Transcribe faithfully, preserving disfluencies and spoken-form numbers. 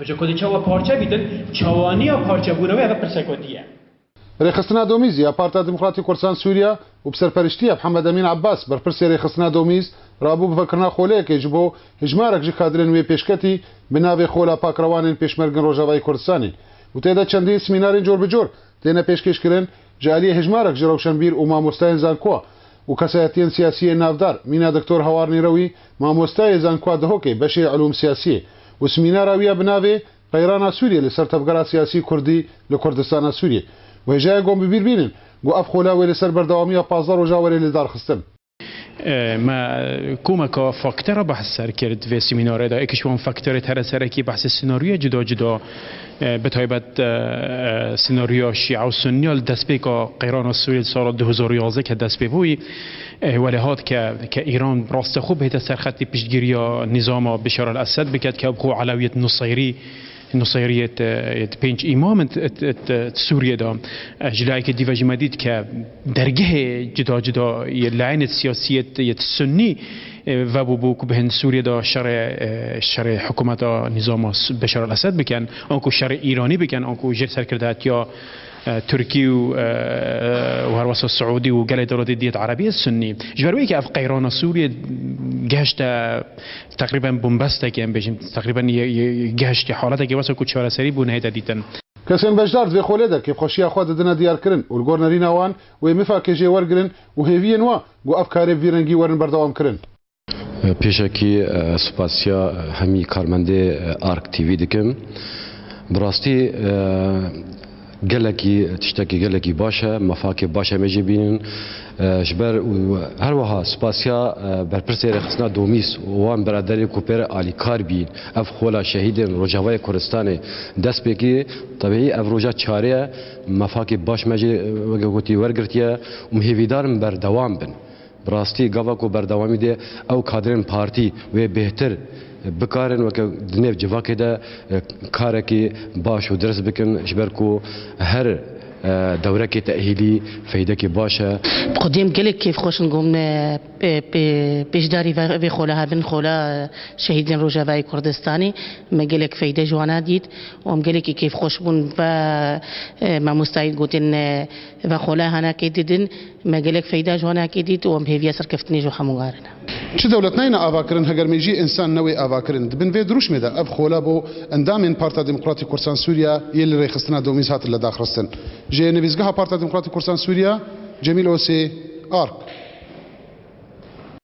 Ji ku dê çawa parçe bîtin, çawaniya parçebûna wê, ev pirseka dî ye. Rêxistina Domîz ya Partiya Demokratîk Kurdistan Sûriye û bi serperiştiya Mihemed Emîn Ebbas, berpirsê rêxistina Domîz, rabû bi vekirina xoleyekê ji bo hejmarek ji kadrên wê pêşketî bi navê Xola Pakrewanên Pêşmergên Rojavayê Kurdistanê û tê de çendîn semînarên cor bi cor têne pêşkêşkirin ji aliyê hejmarek ji rewşenbîr û mamostayên zankowa û kesayetiyên siyasiyê navdar, mîna Doktor Hawar Nîrewî, mamostayê zankowa Dihokê beşê Ilûm Siyasiyê û semînara wî ya bi navê Qeyrana Sûriyê li ser tevgera siyasî kurdî li Kurdistana Sûriyê. Wêjeyê ku em bi bîr bînin ku ev xola wê li ser berdewamiya pazdeh roja werê li dar xistin. E, me komeka faktera behs ser kir di vê semînarê de. Êk ji wan fakterê here serekî behsê senaryoya cuda cuda, e, bi taybet, e, e, senaryoya Şîa û Sunniya li destpêka qeyrana Sûriyê li sala du hezar û yazdeh ke dest pê bûyî, e, welê hat ke, ke Îran rastexwe bihête ser xetê piştgiriya nîzama Bişar el Esed biket ke bi xwe Elewiyet Nuseyrî Nusêriyê di, di pênc îmam in di, di, di, di Sûriyê de. Ji layekê dî ve jî me dît ke dergehê cuda cuda yê layînê siyasî yê, yê sunnî, e, vebûbû ku bihên Sûriyê de şerê, e, şerê hikûmeta nîzama S-, Beşar el-Esed bikin, anku şerê Îranî bikin, anku jêr serkirdatiya, e, Tirkî û, e, û herwesa Siûdî û gelê dewletê diyet Erebî yê sunnî. Ji ber wê ke ev qeyrana Sûriyê gehişte teqrîben bombestekê, em bêjin, teqrîben ye, ye, gehiştê haletekê wesa ku çareserî bû nehête dîtin. Kesên beşdar di vê xolê de kêfxweşiya xwe didine diyarkirin û li gor nerîna wan wê mifakê jê wergirin û hêviyên wan ku ev karê bi vî rengî werin berdewam kirin. Pêşekî, e, spasiya hemî karmendê, e, Ark T V dikim. Bi rastî, e, Gelekî, tiştekî gelekî baş e, mefakê baş em ê jê bînin. E, ji ber û her wiha spasiya, e, berpirsê rêxistina Domîs û wan biraderê ku pê re alîkar bîn, ev xola şehîdên Rojavayê Kurdistanê dest pê kir, tebîî ev roja çarê ye, mefakê baş me jê, e, weke gotî wergirtiye û em hêvîdar in berdewam bin. Bi rastî gava ku berdewamî dê ew kadrên partî wê bêhtir bikarin weke di nêv civakê de, e, karekî baş û dirist bikin, ji ber ku her, e, dewrekê tehîlî feydekê baş e. Xwediyê em gelek kêfxweş in ku em, e, pê-, pê-, pêşdarî ve-, vê xola hebin, xola, e, şehîdên Rojavayê Kurdistanê. Me gelek feyde ji wana dît û em gelekî kêfxweş bûn ve, e, mamostayî gotin, e, ve xola hanakê didin. Me gelek feyda ji wan heke dît û em hêviya serkeftinê ji hemû garine. Çi dewlet nayêne avakirin, heger mêjiyê însan ne wê avakirin. Di bin vê dirûşmê de ev xola bo endamên Partiya Demokratîk Kurdistan Sûriya yê li rêxistina Domîz hatin li daxistin. Ji nivîsgeha Partiya Demokratîk Kurdistan Sûriya, Cemîl Osê, Ark.